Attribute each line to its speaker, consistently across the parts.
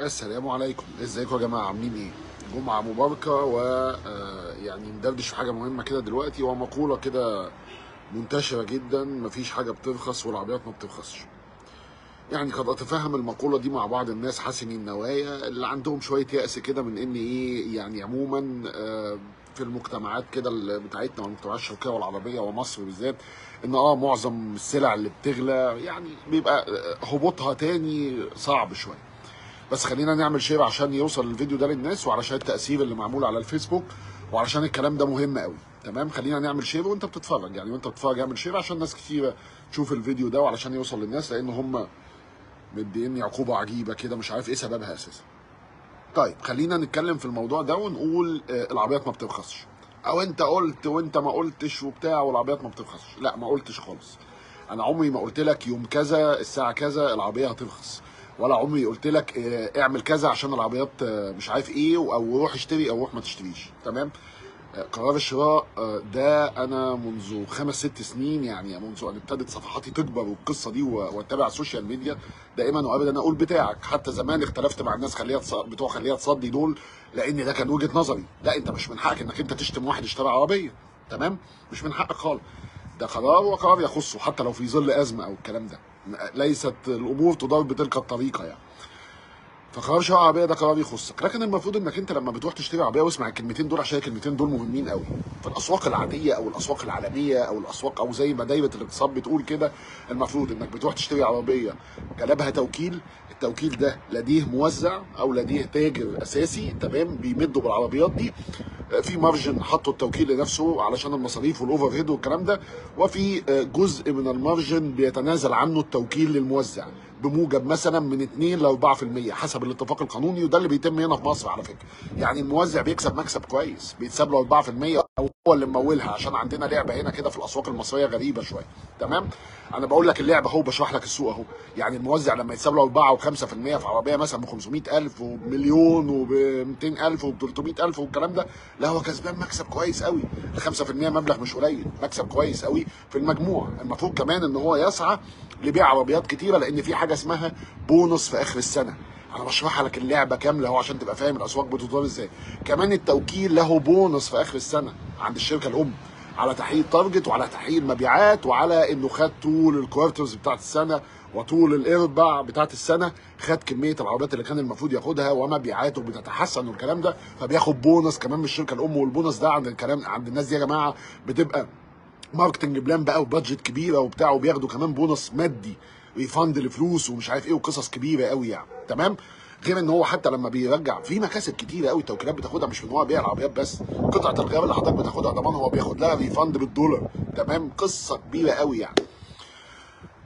Speaker 1: السلام عليكم، ازيكم يا جماعه؟ عاملين ايه؟ جمعه مباركة و يعني ندردش في حاجة مهمة كده دلوقتي، ومقوله كده منتشرة جدا: مفيش حاجة بترخص والعربيات ما بترخصش. يعني قد اتفهم المقولة دي مع بعض الناس حسني النوايا اللي عندهم شوية يأس كده من ان ايه، يعني عموما في المجتمعات كده بتاعتنا والمجتمعات الشرقية والعربية ومصر بالذات، ان معظم السلع اللي بتغلى يعني بيبقى هبوطها تاني صعب شوية. بس خلينا نعمل share عشان يوصل الفيديو ده للناس، وعلشان التأثير اللي معمول على الفيسبوك، وعلشان الكلام ده مهم قوي. تمام، خلينا نعمل share وانت بتتفرج، يعني وانت بتتفرج اعمل share عشان ناس كتيرة تشوف الفيديو ده وعلشان يوصل للناس، لان هم مديني عقوبه عجيبة كده مش عارف ايه سببها اساسا. طيب خلينا نتكلم في الموضوع ده ونقول العربيات ما بترخصش، او انت قلت وانت ما قلتش وبتاع والعربيات ما بترخصش. لا، ما قلتش خالص. انا عمري ما قلت لك يوم كذا الساعة كذا العربية هترخص، ولا عمري قلت لك اعمل كذا عشان العربيات مش عارف ايه، او روح اشتري او روح ما تشتريش. تمام، قرار الشراء ده انا منذ 5 6 سنين، يعني منذ ان ابتدت صفحاتي تكبر والقصه دي واتبع ال social media، دائما وابدا اقول بتاعك. حتى زمان اختلفت مع الناس خليها بتوع خليها تصدي دول، لان ده كان وجهه نظري. لا، انت مش من حقك انك انت تشتم واحد اشترى عربية، تمام؟ مش من حقك خالص. ده قرار، وقرار يخصه حتى لو في ظل ازمة او الكلام ده. ليست الامور تدار بتلك الطريقة يعني. فقرار شراء عربية ده قرار يخصك، لكن المفروض انك انت لما بتروح تشتري عربيه، واسمع الكلمتين دول عشان الكلمتين دول مهمين قوي في الاسواق العادية او الاسواق العالمية او الاسواق او زي ما دايرة الاقتصاد بتقول كده، المفروض انك بتروح تشتري عربية جلبها توكيل، التوكيل ده لديه موزع او لديه تاجر اساسي، تمام، بيمدوا بالعربيات دي في margin حطوا التوكيل لنفسه علشان المصاريف وال overhead والكلام ده، وفي جزء من ال margin بيتنازل عنه التوكيل للموزع بموجب مثلا من 2 ل 4% حسب الاتفاق القانوني، وده اللي بيتم هنا في مصر على فكرة. يعني الموزع بيكسب مكسب كويس، بيتساب له 4% او هو اللي ممولها، عشان عندنا لعبه هنا كده في الاسواق المصرية غريبة شوية. تمام، انا بقول لك اللعبة اهو، بشرح لك السوق اهو. يعني الموزع لما يتساب له 4 و5% في عربية مثلا ب 500,000 وبمليون وب 200,000 وب 300,000 والكلام ده، لا هو كسبان مكسب كويس قوي. ال 5% مبلغ مش قليل، مكسب كويس قوي في المجموع. المفروض كمان ان هو يسعى لبيع عربيات كتيرة، لان في حاجة اسمها بونص في اخر السنة. انا بشرح لك اللعبة كاملة اهو عشان تبقى فاهم الاسواق بتدار ازاي. كمان التوكيل له بونص في اخر السنة عند الشركة الام على تحقيق target وعلى تحقيق المبيعات وعلى انه خد طول ال quarters بتاعت السنة وطول الاربع بتاعت السنة، خد كمية العربيات اللي كان المفروض ياخدها ومبيعاته بتتحسن والكلام ده، فبياخد بونص كمان من الشركة الام. والبونص ده عند الكلام عند الناس دي يا جماعة بتبقى marketing plan بقى و budget كبيرة وبتاع، وبياخدوا كمان بونص مادي، refund لفلوس ومش عارف ايه وقصص كبيرة قوي يعني. تمام، غير ان هو حتى لما بيرجع في مكاسب كتيرة قوي التوكيلات بتاخدها، مش من هو بيع العربيات بس، قطعه الغيار اللي حضرتك بتاخدها طبعا هو بياخد لها refund بالدولار. تمام، قصة كبيرة قوي يعني.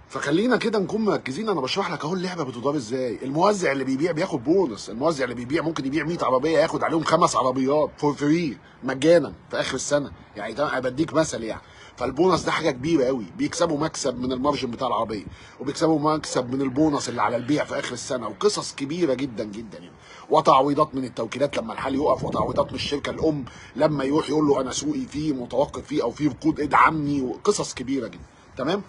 Speaker 1: فخلينا كده نكون مركزين، انا بشرح لك اهو اللعبة بتدار ازاي. الموزع اللي بيبيع بياخد بونص، الموزع اللي بيبيع ممكن يبيع 100 عربية ياخد عليهم 5 عربيات for free مجانا في اخر السنة، يعني ده انا بديك مثل يعني. فالبونص ده حاجة كبيرة قوي، بيكسبوا مكسب من ال margin بتاع العربية، وبيكسبوا مكسب من البونص اللي على البيع في اخر السنة، وقصص كبيرة جدا جدا يعني. وتعويضات من التوكيلات لما الحال يقف، وتعويضات من الشركة الام لما يروح يقول له انا سوقي فيه متوقف فيه او فيه ركود ادعمني، وقصص كبيرة جدا. تمام،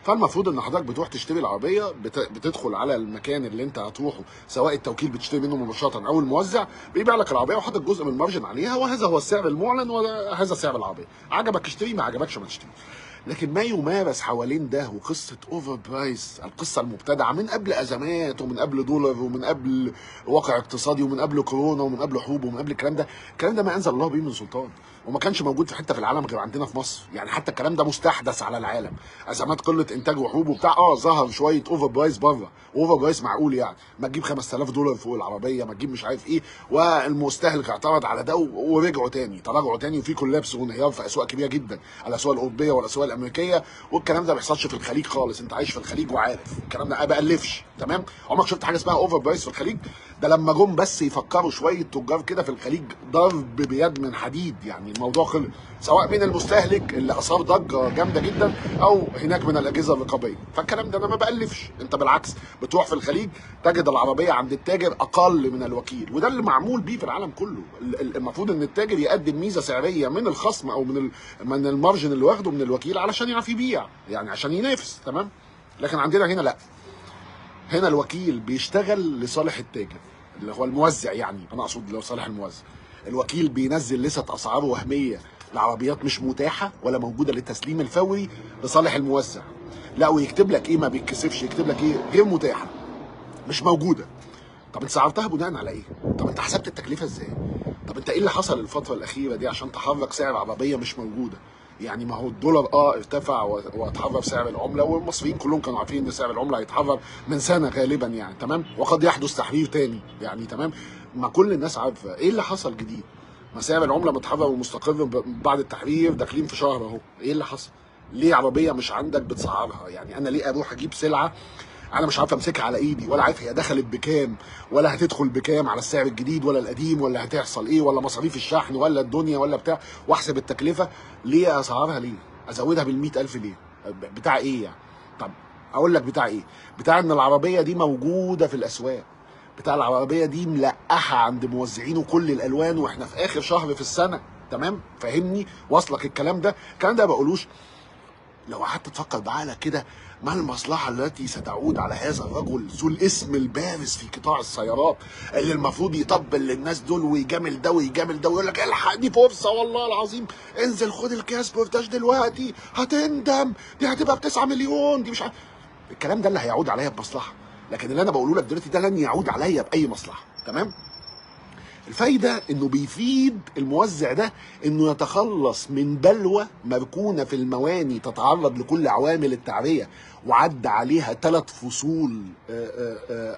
Speaker 1: فالمفروض ان حضرتك بتروح تشتري العربية، بتدخل على المكان اللي انت هتروحه، سواء التوكيل بتشتري منه مباشرة او الموزع بيبيع لك العربية وحاطط جزء من ال margin عليها، وهذا هو السعر المعلن وهذا سعر العربية. عجبك اشتري، ما عجبكش ما تشتري. لكن ما يمارس حوالين ده وقصة over price، القصة المبتدعة من قبل ازمات ومن قبل دولار ومن قبل واقع اقتصادي ومن قبل كورونا ومن قبل حروب ومن قبل الكلام ده، الكلام ده ما انزل الله به من سلطان، وما كانش موجود في حتة في العالم غير عندنا في مصر. يعني حتى الكلام ده مستحدث على العالم، ازمات قلة انتاج وحروب وبتاع، ظهر شوية over price بره، over price معقول يعني، ما تجيب $5000 فوق العربية، ما تجيب مش عارف ايه، والمستهلك اعترض على ده ورجعوا تاني، تراجعوا تاني، وفي collapse وانهيار في اسواق كبيرة جدا، الاسواق الاوروبية والاسواق الامريكية، والكلام ده ما بيحصلش في الخليج خالص. انت عايش في الخليج وعارف الكلام ده، ما بألفش. تمام، عمرك شفت حاجة اسمها over price في الخليج؟ ده لما جم بس يفكروا شوية تجار كده في الخليج ضرب بيد من حديد، يعني الموضوع خلص، سواء من المستهلك اللي اثار ضجه جامدة جدا او هناك من الاجهزة الرقابية. فالكلام ده انا ما بألفش، انت بالعكس بتروح في الخليج تجد العربية عند التاجر اقل من الوكيل، وده اللي معمول بيه في العالم كله. المفروض ان التاجر يقدم ميزة سعريه من الخصم او من ال margin اللي واخده من الوكيل علشان يعرف يبيع، يعني عشان ينافس. تمام، لكن عندنا هنا لا، هنا الوكيل بيشتغل لصالح التاجر اللي هو الموزع، يعني انا اقصد لصالح الموزع. الوكيل بينزل لستة اسعار وهمية لعربيات مش متاحة ولا موجودة للتسليم الفوري لصالح الموزع. لا ويكتب لك ايه، ما بيتكسفش، يكتب لك ايه؟ غير متاحة، مش موجودة. طب انت سعرتها بناء على ايه؟ طب انت حسبت التكلفة ازاي؟ طب انت ايه اللي حصل الفترة الاخيرة دي عشان تحرك سعر عربية مش موجودة؟ يعني ما هو الدولار ارتفع واتحرر سعر العملة، والمصريين كلهم كانوا عارفين ان سعر العملة هيتحرر من سنة غالبا يعني، تمام؟ وقد يحدث تحرير تاني يعني، تمام؟ ما كل الناس عارفه ايه اللي حصل جديد. ما سعر العملة متحرر ومستقر بعد التحرير، داخلين في شهر اهو، ايه اللي حصل؟ ليه عربية مش عندك بتسعرها؟ يعني انا ليه اروح اجيب سلعه انا مش عارف امسكها على ايدي، ولا عارف هي دخلت بكام ولا هتدخل بكام على السعر الجديد ولا القديم، ولا هتحصل ايه، ولا مصاريف الشحن ولا الدنيا ولا بتاع، واحسب التكلفة؟ ليه اسعارها؟ ليه ازودها بال100,000 ليه؟ بتاع ايه يعني؟ طب اقول لك بتاع ايه؟ بتاع ان العربية دي موجودة في الاسواق، بتاع العربية دي ملقحة عند موزعينه كل الالوان، واحنا في اخر شهر في السنة، تمام؟ فاهمني؟ واصلك الكلام ده؟ الكلام ده ما بقولوش. لو قعدت تفكر بعقلك كده، ما المصلحة التي ستعود على هذا الرجل ذو الاسم البارز في قطاع السيارات، اللي المفروض يطبل للناس دول ويجامل ده ويجامل ده ويقول لك الحق دي فرصة والله العظيم، انزل خد الكيا سبورتاج دلوقتي هتندم، دي هتبقى ب9 مليون، دي مش عارف. الكلام ده اللي هيعود عليا بمصلحة، لكن اللي انا بقوله لك دلوقتي ده لن يعود عليا بأي مصلحة، تمام؟ الفايدة انه بيفيد الموزع ده انه يتخلص من بلوى مركونة في المواني تتعرض لكل عوامل التعرية، وعدى عليها 3 فصول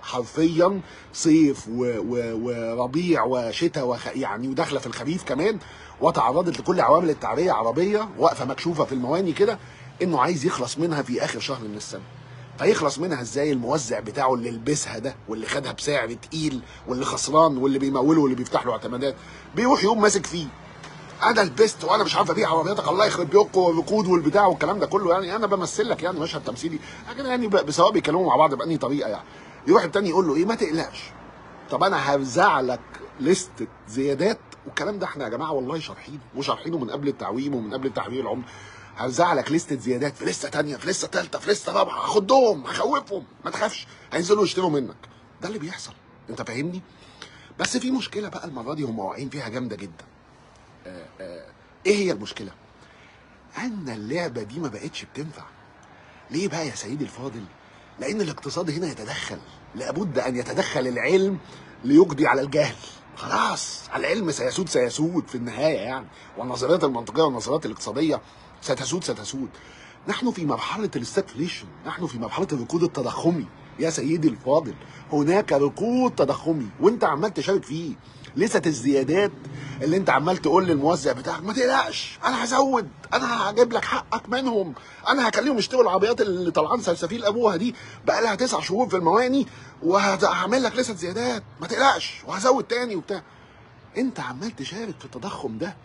Speaker 1: حرفيا، صيف وربيع وشتاء يعني، وداخلة في الخريف كمان، وتعرضت لكل عوامل التعرية. عربية واقفة مكشوفة في المواني كده، انه عايز يخلص منها في اخر شهر من السنة. فيخلص منها ازاي؟ الموزع بتاعه اللي لبسها ده، واللي خدها بسعر تقيل، واللي خسران، واللي بيموله، واللي بيفتح له اعتمادات، بيروح يقوم ماسك فيه، انا لبست وانا مش عارف ابيع عربياتك، الله يخرب بيوتكم، والركود والبتاع والكلام ده كله. يعني انا بمثل لك يعني مشهد تمثيلي، لكن يعني سواء بيتكلموا مع بعض بأنهي طريقه يعني. يروح التاني يقول له ايه؟ ما تقلقش، طب انا هرزع لك لستة زيادات. والكلام ده احنا يا جماعة والله شارحينه، وشارحينه من قبل التعويم ومن قبل تحرير العملة. هرزع لك لستة زيادات في لستة تانية، في لستة تالتة، في لستة رابعة، هاخدهم، هخوفهم، ما تخافش، هينزلوا يشتروا منك. ده اللي بيحصل، انت فاهمني؟ بس في مشكلة بقى المرة دي هم واقعين فيها جامدة جدا. ايه هي المشكلة؟ ان اللعبة دي ما بقتش بتنفع. ليه بقى يا سيدي الفاضل؟ لأن الاقتصاد هنا يتدخل، لابد أن يتدخل العلم ليقضي على الجهل. خلاص، العلم سيسود سيسود في النهاية يعني، والنظريات المنطقية والنظريات الاقتصادية ستسود ستسود. نحن في مرحلة ال stagflation، نحن في مرحلة الركود التضخمي يا سيدي الفاضل. هناك ركود تضخمي وانت عمال تشارك فيه. ليست الزيادات اللي انت عمال تقول للموزع بتاعك ما تقلقش انا هزود، انا هجيب لك حقك منهم، انا هخليهم يشتروا العربيات اللي طلعان سلسفيل ابوها دي بقى لها 9 شهور في المواني، وهعمل لك لسه زيادات ما تقلقش وهزود تاني وبتاع. انت عمال تشارك في التضخم ده،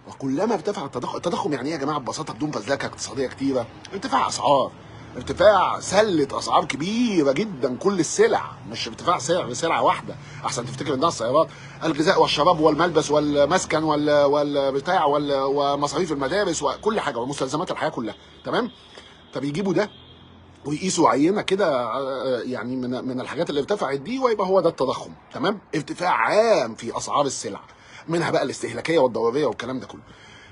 Speaker 1: وكلما ارتفع التضخم، التضخم يعني ايه يا جماعة ببساطة بدون فزلكه اقتصادية كتيرة؟ ارتفاع اسعار، ارتفاع سله اسعار كبيرة جدا، كل السلع، مش ارتفاع سعر سلعه واحدة احسن تفتكر انها السيارات، الغذاء والشراب والملبس والمسكن والبتاع ومصاريف المدارس وكل حاجة ومستلزمات الحياة كلها، تمام؟ فبيجيبوا ده ويقيسوا عينه كده يعني من الحاجات اللي ارتفعت دي، ويبقى هو ده التضخم، تمام؟ ارتفاع عام في اسعار السلع، منها بقى الاستهلاكية والضروريه والكلام ده كله.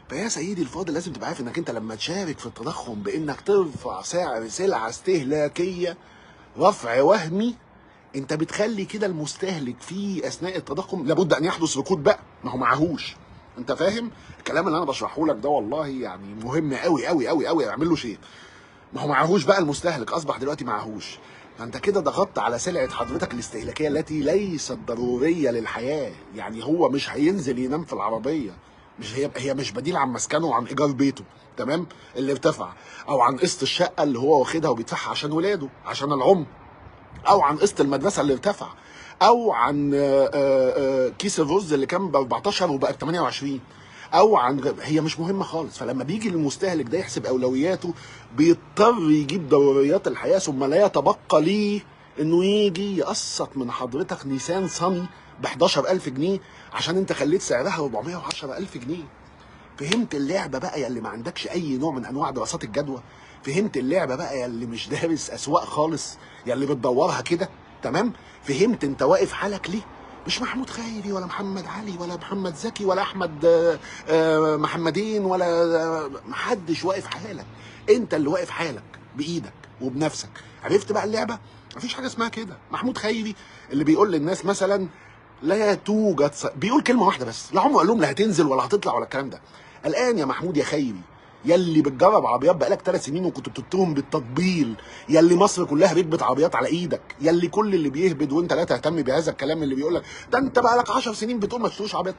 Speaker 1: فيا سيدي الفاضل لازم تبقى عارف انك انت لما تشارك في التضخم بانك ترفع سعر سلعه استهلاكية رفع وهمي، انت بتخلي كده المستهلك في اثناء التضخم لابد ان يحدث ركود بقى، ما هو معهوش. انت فاهم الكلام اللي انا بشرحه لك ده؟ والله يعني مهم قوي قوي قوي قوي، اعمل له share. ما هو معهوش بقى المستهلك، اصبح دلوقتي معهوش. فانت كده ضغطت على سلعه حضرتك الاستهلاكية التي ليست ضرورية للحياة. يعني هو مش هينزل ينام في العربية، مش هي مش بديل عن مسكنه وعن ايجار بيته، تمام، اللي ارتفع، او عن قسط الشقة اللي هو واخدها وبيدفعها عشان ولاده عشان العمر، او عن قسط المدرسة اللي ارتفع، او عن كيس الرز اللي كان ب 14 وبقى ب 28، او عن، هي مش مهمة خالص. فلما بيجي المستهلك ده يحسب اولوياته بيضطر يجيب ضروريات الحياة، ثم لا يتبقى ليه انه يجي يقسط من حضرتك نيسان صني ب 11000 جنيه عشان انت خليت سعرها 410000 جنيه. فهمت اللعبة بقى يا اللي ما عندكش اي نوع من انواع دراسات الجدوى؟ فهمت اللعبة بقى يا اللي مش دارس اسواق خالص، يا اللي بتدورها كده، تمام؟ فهمت انت واقف حالك ليه؟ مش محمود خيري ولا محمد علي ولا محمد زكي ولا احمد محمدين ولا محدش واقف حالك، انت اللي واقف حالك بايدك وبنفسك. عرفت بقى اللعبة؟ مفيش حاجة اسمها كده. محمود خيري اللي بيقول للناس مثلا لا توجد بيقول كلمة واحدة بس، لا عمره قال لهم لا هتنزل ولا هتطلع ولا الكلام ده. الان يا محمود يا خيري، يلي بتجرب عربيات بقالك 3 سنين وكنت بتتهم بالتطبيل، يلي مصر كلها ركبت عربيات على ايدك، يلي كل اللي بيهبد وانت لا تهتم بهذا الكلام اللي بيقول لك ده انت بقالك 10 سنين بتقول ما تشتروش عربيات،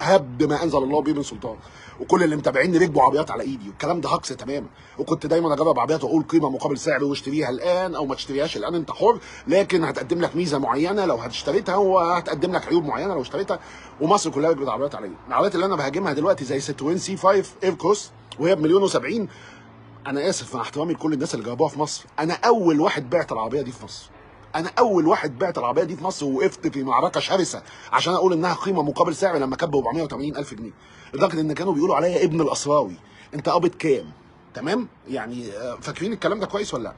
Speaker 1: هبد ما انزل الله به من سلطان، وكل اللي متابعيني ركبوا عربيات على ايدي، والكلام ده هجص تماما. وكنت دايما اجرب عربيات واقول قيمة مقابل سعر، واشتريها الان او ما تشتريهاش الان انت حر، لكن هتقدم لك ميزة معينة لو هتشتريتها، وهتقدم لك عيوب معينة لو اشتريتها. ومصر كلها ركبت عربيات على ايدي. العربيات اللي انا بهاجمها دلوقتي زي ستروين C 5 Aircross وهي ب1,070,000، انا اسف مع احترامي لكل الناس اللي جربوها في مصر، انا اول واحد بعت العربية دي في مصر. انا اول واحد بعت العربية دي في مصر، ووقفت في معركة شرسة عشان اقول انها قيمة مقابل سعر لما كانت ب 480,000 جنيه، لدرجة ان كانوا بيقولوا عليا ابن الاسراوي، انت قابض كام؟ تمام؟ يعني فاكرين الكلام ده كويس ولا لا؟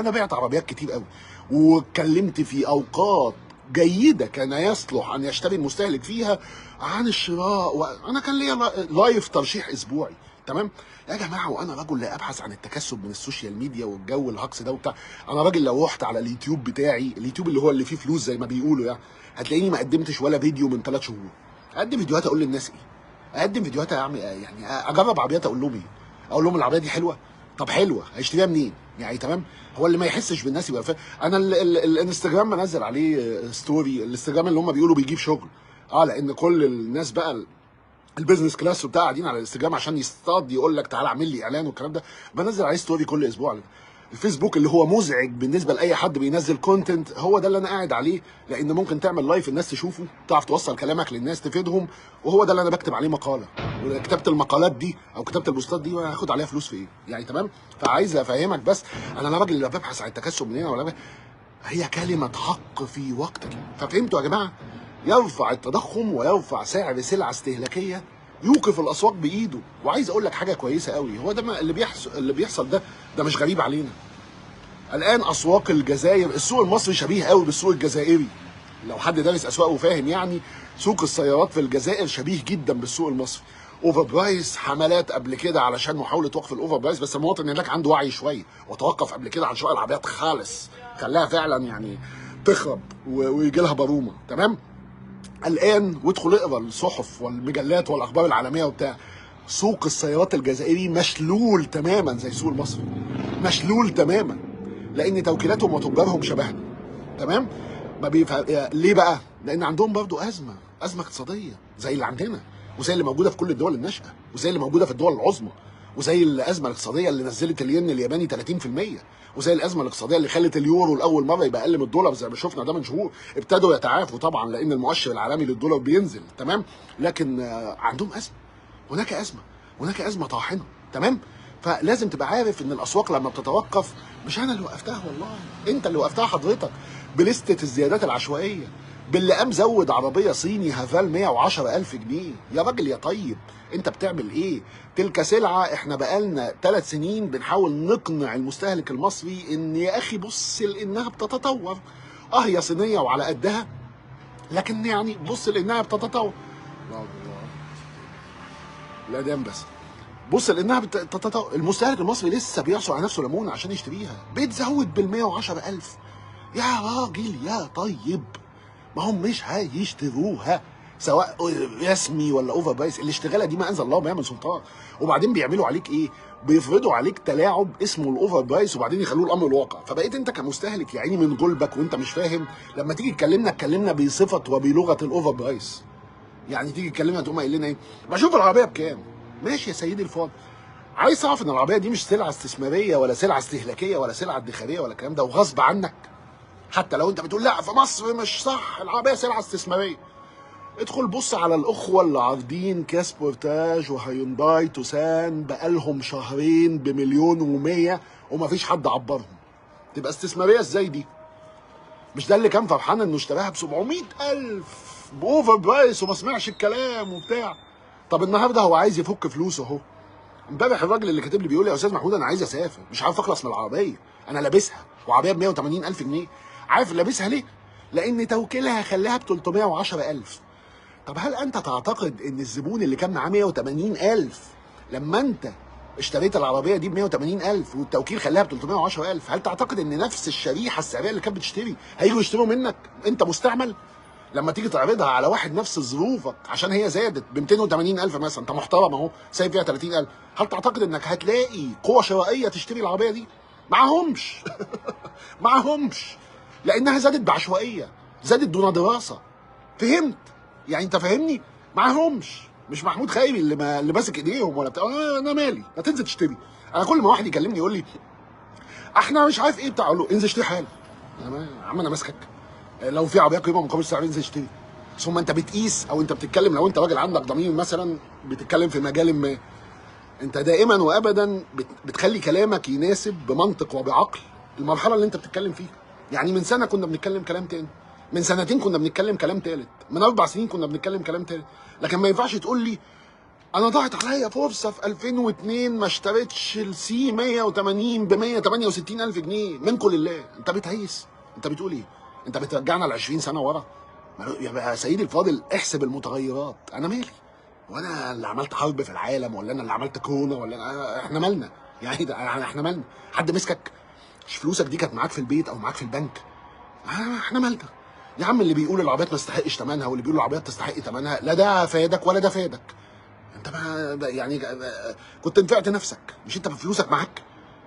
Speaker 1: انا بعت عربيات كتير قوي، واتكلمت في اوقات جيدة كان يصلح ان يشتري المستهلك فيها عن الشراء، وانا كان ليا live ترشيح اسبوعي، تمام؟ يا جماعة وانا رجل لا ابحث عن التكسب من ال social media والجو الهجص ده وبتاع. انا راجل لو رحت على اليوتيوب بتاعي، اليوتيوب اللي هو اللي فيه فلوس زي ما بيقولوا يعني، هتلاقيني ما قدمتش ولا فيديو من 3 شهور. اقدم فيديوهات اقول للناس ايه؟ اقدم فيديوهات اعمل يعني اجرب عربيات اقول لهم ايه؟ اقول لهم العربية دي حلوة؟ طب حلوة هيشتريها منين؟ يعني تمام؟ هو اللي ما يحسش بالناس يبقى فاهم. انا الانستجرام منزل عليه story، الانستجرام اللي هم بيقولوا بيجيب شغل، لان كل الناس بقى ال business class وبتاع قاعدين على الانستجرام عشان يصطاد يقول لك تعالى اعمل لي اعلان والكلام ده، بنزل عليه story كل اسبوع. الفيسبوك اللي هو مزعج بالنسبة لاي حد بينزل content، هو ده اللي انا قاعد عليه، لان ممكن تعمل live الناس تشوفه، تعرف توصل كلامك للناس تفيدهم، وهو ده اللي انا بكتب عليه مقاله. وكتبت المقالات دي او كتبت البوستات دي وهاخد عليها فلوس في ايه؟ يعني تمام؟ فعايز افهمك بس انا لا راجل لا ببحث عن التكسب من هنا ولا هي كلمة حق في وقتك. ففهمتوا يا جماعة؟ يرفع التضخم ويرفع سعر سلعه استهلاكية، يوقف الاسواق بايده. وعايز اقول لك حاجة كويسة قوي، هو ده اللي بيحصل ده مش غريب علينا. الان اسواق الجزائر، السوق المصري شبيه قوي بالسوق الجزائري، لو حد دارس اسواق وفاهم يعني، سوق السيارات في الجزائر شبيه جدا بالسوق المصري. over price، حملات قبل كده علشان محاولة وقف ال over price، بس المواطن هناك عنده وعي شوية وتوقف قبل كده عن شراء العربيات خالص، خلاها فعلا يعني تخرب ويجي لها بارومه، تمام؟ الان وادخل اقرا الصحف والمجلات والاخبار العالمية وبتاع، سوق السيارات الجزائري مشلول تماما زي السوق المصري، مشلول تماما، لان توكيلاتهم وتجارهم شبهنا، تمام؟ ما بيفهم ليه بقى؟ لان عندهم برضو ازمة اقتصادية زي اللي عندنا، وزي اللي موجودة في كل الدول الناشئة، وزي اللي موجودة في الدول العظمى، وزي الازمة الاقتصادية اللي نزلت الين الياباني 30%، وزي الازمة الاقتصادية اللي خلت اليورو لاول مرة يبقى اقل من الدولار زي ما شفنا ده من شهور. ابتدوا يتعافوا طبعا لان المؤشر العالمي للدولار بينزل، تمام؟ لكن عندهم ازمة، هناك ازمة، هناك ازمة طاحنة، تمام؟ فلازم تبقى عارف ان الاسواق لما بتتوقف، مش انا اللي وقفتها والله، انت اللي وقفتها حضرتك بلستة الزيادات العشوائية، باللي قام زود عربية صيني هافال 110,000 جنيه. يا راجل يا طيب، انت بتعمل ايه؟ تلك سلعه احنا بقالنا 3 سنين بنحاول نقنع المستهلك المصري ان يا اخي بص لانها بتتطور، هي صينية وعلى قدها، لكن يعني بص لانها بتتطور. لا الله، لا دام بس بص لانها بتتطور. المستهلك المصري لسه بيعصر على نفسه ليمونه عشان يشتريها، بتزود بال 110,000. يا راجل يا طيب، ما هم مش هيشتروها سواء رسمي ولا over price. الاشتغاله دي ما انزل الله بها من سلطان. وبعدين بيعملوا عليك ايه؟ بيفرضوا عليك تلاعب اسمه ال over price، وبعدين يخلوه الامر الواقع. فبقيت انت كمستهلك يا عيني من غلبك وانت مش فاهم، لما تيجي تكلمنا تكلمنا بصفة وبلغه ال over price. يعني تيجي تكلمنا تقوم قايل لنا ايه؟ بشوف العربية بكام. ماشي يا سيدي الفاضل، عايز تعرف ان العربية دي مش سلعه استثمارية ولا سلعه استهلاكية ولا سلعه ادخاريه ولا الكلام ده، وغصب عنك حتى لو انت بتقول لا في مصر مش صح العربية سلعه استثمارية. ادخل بص على الاخوة اللي عارضين كيا سبورتاج وهيونداي توسان بقالهم شهرين ب1,100,000 ومفيش حد عبرهم. تبقى استثمارية ازاي دي؟ مش ده اللي كان فرحان انه اشتراها ب700,000 ب over price وما سمعش الكلام وبتاع؟ طب النهارده هو عايز يفك فلوسه اهو، امبارح الراجل اللي كاتب لي بيقول لي يا استاذ محمود انا عايز اسافر، مش عارف اخلص من العربية، انا لابسها، وعربية ب 180,000 جنيه. عارف لابسها ليه؟ لان توكيلها خلاها ب 310,000. طب هل انت تعتقد ان الزبون اللي كان معاه 180,000 لما انت اشتريت العربية دي ب 180,000 والتوكيل خلاها ب 310,000، هل تعتقد ان نفس الشريحة السعرية اللي كانت بتشتري هيجوا يشتروا منك انت مستعمل؟ لما تيجي تعرضها على واحد نفس ظروفك عشان هي زادت ب 280,000 مثلا، انت محترم اهو سايب فيها 30,000، هل تعتقد انك هتلاقي قوة شرائية تشتري العربية دي؟ معهمش. معهمش، لانها زادت بعشوائيه، زادت دون دراسة. فهمت؟ يعني انت فاهمني؟ معهمش. مش محمود خيري اللي ماسك ايديهم ولا بتاع، انا مالي، ما تنزل تشتري. انا كل ما واحد يكلمني يقول لي احنا مش عارف ايه بتاع، اقول له انزل اشتري حالا. يا عم انا ماسكك، لو في عربية قيمة مقابل سعر انزل اشتري. ثم انت بتقيس او انت بتتكلم، لو انت راجل عندك ضمير مثلا بتتكلم في مجال ما، انت دائما وابدا بتخلي كلامك يناسب بمنطق وبعقل المرحلة اللي انت بتتكلم فيها. يعني من سنة كنا بنتكلم كلام تاني، من سنتين كنا بنتكلم كلام تالت، من 4 سنين كنا بنتكلم كلام تالت. لكن ما ينفعش تقول لي انا ضاعت عليا فرصة في 2002 ما اشتريتش ال C 180 ب 168,000 جنيه. منكم لله، انت بتهيس، انت بتقول ايه؟ انت بترجعنا ل 20 سنة ورا. يا سيدي الفاضل احسب المتغيرات. انا مالي؟ وانا اللي عملت حرب في العالم، ولا انا اللي عملت كورونا، ولا أنا... احنا مالنا يعني؟ ده احنا مالنا؟ حد مسكك؟ مش فلوسك دي كانت معاك في البيت او معاك في البنك؟ احنا مالنا يا عم؟ اللي بيقول العربيات ما تستحقش ثمنها واللي بيقول العربيات تستحق ثمنها، لا ده فادك ولا ده فادك. انت ما يعني كنت نفعت نفسك، مش انت بفلوسك معاك؟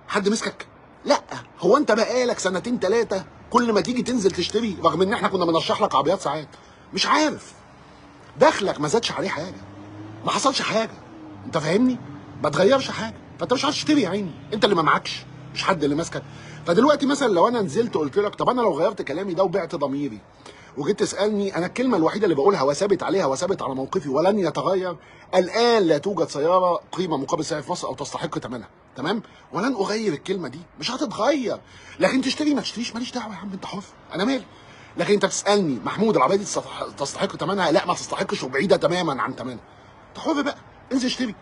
Speaker 1: حد مسكك؟ لا، هو انت بقالك سنتين ثلاثة كل ما تيجي تنزل تشتري، رغم ان احنا كنا بنرشح لك عربيات ساعات، مش عارف دخلك ما زادش عليه حاجة، ما حصلش حاجة، انت فاهمني؟ ما تغيرش حاجة، فانت مش عارف تشتري يا عيني، انت اللي ما معكش، مش حد اللي ماسكك. فدلوقتي مثلا لو انا نزلت قلت لك طب انا لو غيرت كلامي ده وبعت ضميري وجيت تسالني، انا الكلمة الوحيدة اللي بقولها وثابت عليها وثابت على موقفي ولن يتغير، الان لا توجد سيارة قيمة مقابل سعر في مصر او تستحق ثمنها، تمام؟ ولن اغير الكلمة دي، مش هتتغير. لكن تشتري ما تشتريش ماليش دعوه يا عم، انت حر، انا مالي. لكن انت بتسالني محمود العربية دي تستحق ثمنها؟ لا ما تستحقش وبعيدة تماما عن ثمنها. انت حر بقى، انزل اشتري،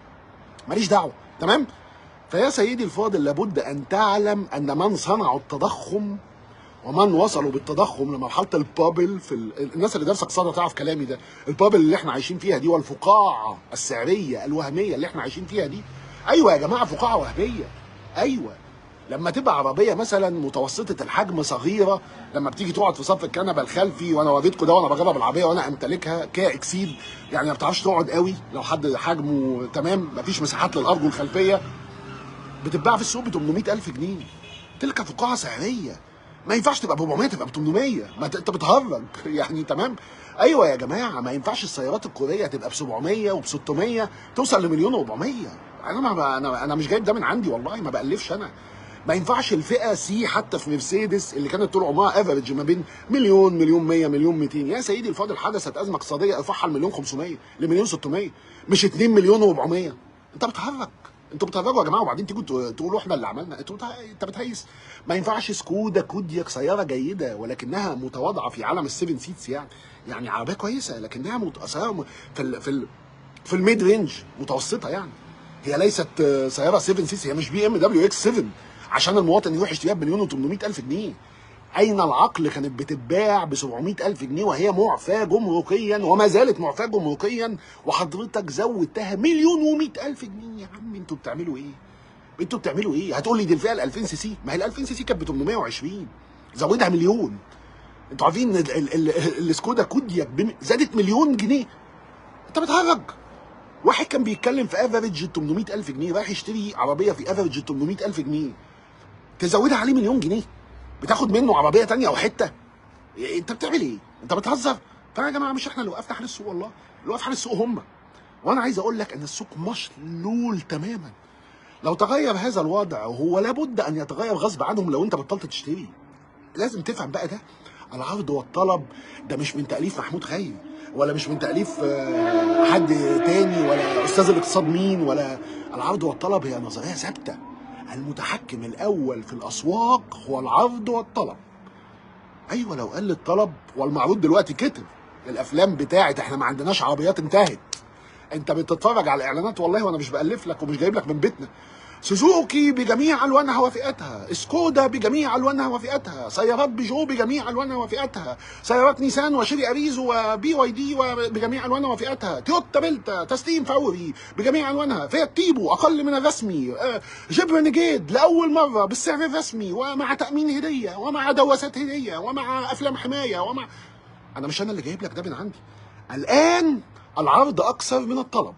Speaker 1: ماليش دعوه، تمام؟ فيا سيدي الفاضل لابد ان تعلم ان من صنعوا التضخم ومن وصلوا بالتضخم لمرحلة ال bubble، في الناس اللي دارسه اقتصاد تعرف كلامي ده، ال bubble اللي احنا عايشين فيها دي والفقاعه السعرية الوهمية اللي احنا عايشين فيها دي. ايوه يا جماعة، فقاعة وهمية. ايوه، لما تبقى عربية مثلا متوسطه الحجم صغيرة، لما بتيجي تقعد في صف الكنبة الخلفي، وانا وريتكم ده وانا بجرب العربية وانا امتلكها كيا اكسيد، يعني ما بتعرفش تقعد قوي لو حد حجمه تمام، مفيش مساحات للارجل الخلفية، بتتباع في السوق ب 800,000 جنيه. تلك فقاعة سعريه، ما ينفعش تبقى ب 400 تبقى ب 800، ما انت بتهرج يعني، تمام؟ ايوه يا جماعة، ما ينفعش السيارات الكورية تبقى ب 700 وب 600 توصل ل1,400,000. انا ما انا مش جايب ده من عندي والله، ما بالفش انا. ما ينفعش الفئة C حتى في مرسيدس اللي كانت طول عمرها average ما بين مليون، 1,100,000، 1,200,000. يا سيدي الفاضل حدثت ازمة اقتصادية ارفعها ل1,500,000 ل1,600,000، مش 2,400,000. انت بتهرج، انتوا بتهرجوا يا جماعة، وبعدين تيجوا تقولوا احنا اللي عملنا. انت بتهيس. ما ينفعش سكودا كودياك سيارة جيدة ولكنها متواضعة في عالم ال seven seats، يعني عربية كويسة لكنها سيارة في ال mid range متوسطه، يعني هي ليست سيارة 7 seats، هي مش BMW X7 عشان المواطن يروح يشتريها ب1,800,000 جنيه. اين العقل؟ كانت بتتباع ب 700,000 جنيه وهي معفاه جمركيا وما زالت معفاه جمركيا، وحضرتك زودتها 1,100,000 جنيه. يا عم انتوا بتعملوا ايه؟ انتوا بتعملوا ايه؟ هتقول لي دي الفئة ال 2000 سي سي، ما هي ال 2000 سي سي كانت ب 820، زودها مليون. انتوا عارفين ان السكودا كودياك زادت 1,000,000 جنيه؟ انت بتهرج. واحد كان بيتكلم في average 800,000 جنيه، رايح يشتري عربية في average 800,000 جنيه، تزودها عليه 1,000,000 جنيه، بتاخد منه عربية تانية او حتة. انت بتعمل ايه؟ انت بتهزر. فيا جماعة مش احنا اللي وقفنا حال السوق، والله اللي وقف حال السوق هم. وانا عايز اقول لك ان السوق مشلول تماما. لو تغير هذا الوضع، وهو لابد ان يتغير غصب عنهم لو انت بطلت تشتري. لازم تفهم بقى ده العرض والطلب، ده مش من تاليف محمود خيري، ولا مش من تاليف حد تاني، ولا استاذ الاقتصاد مين، ولا العرض والطلب هي نظرية ثابتة. المتحكم الاول في الاسواق هو العرض والطلب. ايوه، لو قل الطلب والمعروض دلوقتي كتر، الافلام بتاعت احنا ما عندناش عربيات انتهت. انت بتتفرج على الاعلانات والله، وانا مش بألف لك ومش جايب لك من بيتنا. سوزوكي بجميع الوانها وفئاتها، اسكودا بجميع الوانها وفئاتها، سيارات بيجو بجميع الوانها وفئاتها، سيارات نيسان وشيري اريزو وبي واي دي بجميع الوانها وفئاتها، تويوتا بلتا تسليم فوري بجميع الوانها، فيات تيبو اقل من الرسمي، جيب رينيجيد لاول مرة بالسعر الرسمي ومع تامين هديه ومع دواسات هديه ومع افلام حماية ومع، انا مش انا اللي جايب لك ده من عندي. الان العرض اكثر من الطلب،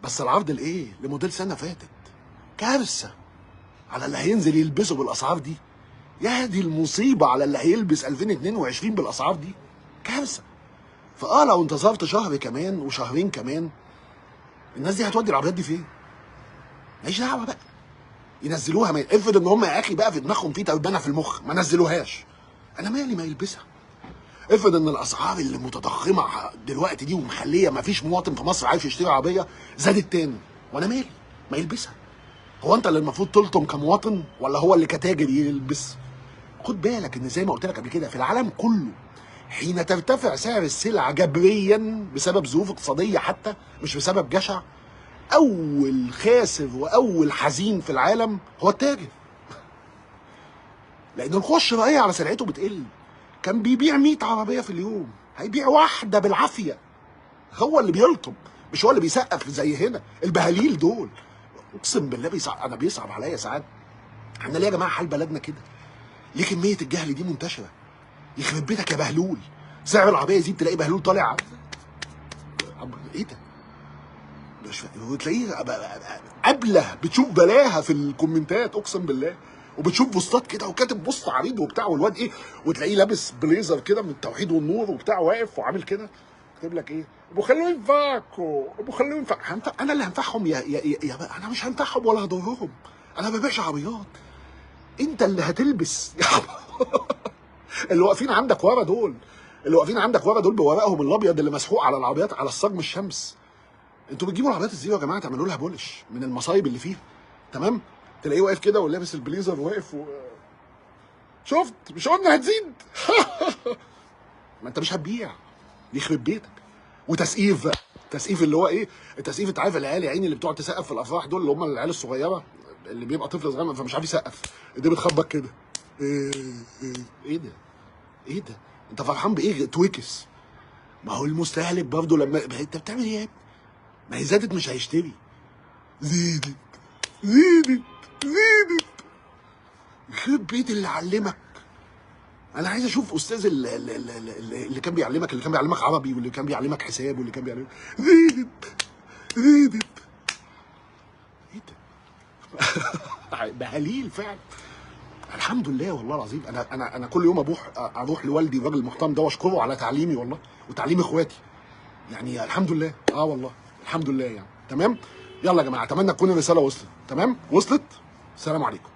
Speaker 1: بس العرض لايه؟ لموديل سنة فاتت. كارثة على اللي هينزل يلبسه بالاسعار دي. يا دي المصيبة على اللي هيلبس 2022 بالاسعار دي، كارثة. فاه لو انتظرت شهر كمان وشهرين كمان، الناس دي هتودي العربيات دي فين؟ ماليش دعوه بقى، ينزلوها. ما افرض ان هم يا اخي بقى في دماغهم في تربانه في المخ، ما نزلوهاش، انا مالي، ما يلبسها. افرض ان الاسعار اللي متضخمه دلوقتي دي ومخليه ما فيش مواطن في مصر عارف يشتري عربية زادت تاني، وانا مالي، ما يلبسها. هو انت اللي المفروض تلطم كمواطن ولا هو اللي كتاجر يلبس؟ خد بالك ان زي ما قلت لك قبل كده في العالم كله حين ترتفع سعر السلع جبريا بسبب ظروف اقتصادية حتى مش بسبب جشع، اول خاسر واول حزين في العالم هو التاجر. لان القوة الشرائية على سلعته بتقل. كان بيبيع 100 عربية في اليوم، هيبيع واحدة بالعافية. هو اللي بيلطم مش هو اللي بيسقف زي هنا البهاليل دول. اقسم بالله بيصعب، انا بيصعب عليا ساعات. احنا ليه يا جماعة حال بلدنا كده؟ ليه كمية الجهل دي منتشرة؟ يخرب بيتك يا بهلول. سعر العربية يزيد تلاقي بهلول طالع، ايه ده؟ مش وتلاقيه قبله بتشوف بلاها في الكومنتات اقسم بالله، وبتشوف بوستات كده وكاتب بوست عريض وبتاع، والواد ايه، وتلاقيه لابس بليزر كده من التوحيد والنور وبتاع، واقف وعامل كده، كاتب لك ايه؟ ابو خلوه ينفعكوا، ابو خلوه ينفع. انا اللي هنفعهم يا يا يا, يا انا مش هنفعهم ولا هضرهم، انا ما ببيعش عربيات. انت اللي هتلبس. اللي واقفين عندك ورا دول، اللي واقفين عندك ورا دول بورقهم الابيض اللي مسحوق على العربيات على الصاج الشمس. انتوا بتجيبوا العربيات الزيرو يا جماعة تعملوا لها polish من المصايب اللي فيها، تمام؟ تلاقيه واقف كده ولابس البليزر واقف شفت مش قلنا هتزيد؟ ما انت مش هتبيع، يخرب بيتك. وتسقيف بقى، تسقيف اللي هو ايه؟ التسقيف انت عارف العيال يا عيني اللي بتقعد تسقف في الافراح دول، اللي هم العيال الصغيرة اللي بيبقى طفل صغير فمش عارف يسقف، ايديه بتخبط كده. ايه ايه ده؟ ايه ده؟ انت فرحان بايه؟ تويكس. ما هو المستهلك برضه لما انت بتعمل ايه يا ابني؟ ما هي زادت مش هيشتري. زادت زادت زادت. يخرب بيت اللي علمك. انا عايز اشوف استاذ اللي كان بيعلمك، اللي كان بيعلمك عربي، واللي كان بيعلمك حساب، واللي كان بيعلمك. زادت زادت. ايه ده؟ بهاليل فعلا. الحمد لله والله العظيم. انا انا انا كل يوم اروح لوالدي الراجل المحترم ده واشكره على تعليمي والله وتعليم اخواتي. يعني الحمد لله، والله الحمد لله يعني. تمام؟ يلا يا جماعة، اتمنى تكون الرسالة وصلت. تمام؟ وصلت؟ السلام عليكم.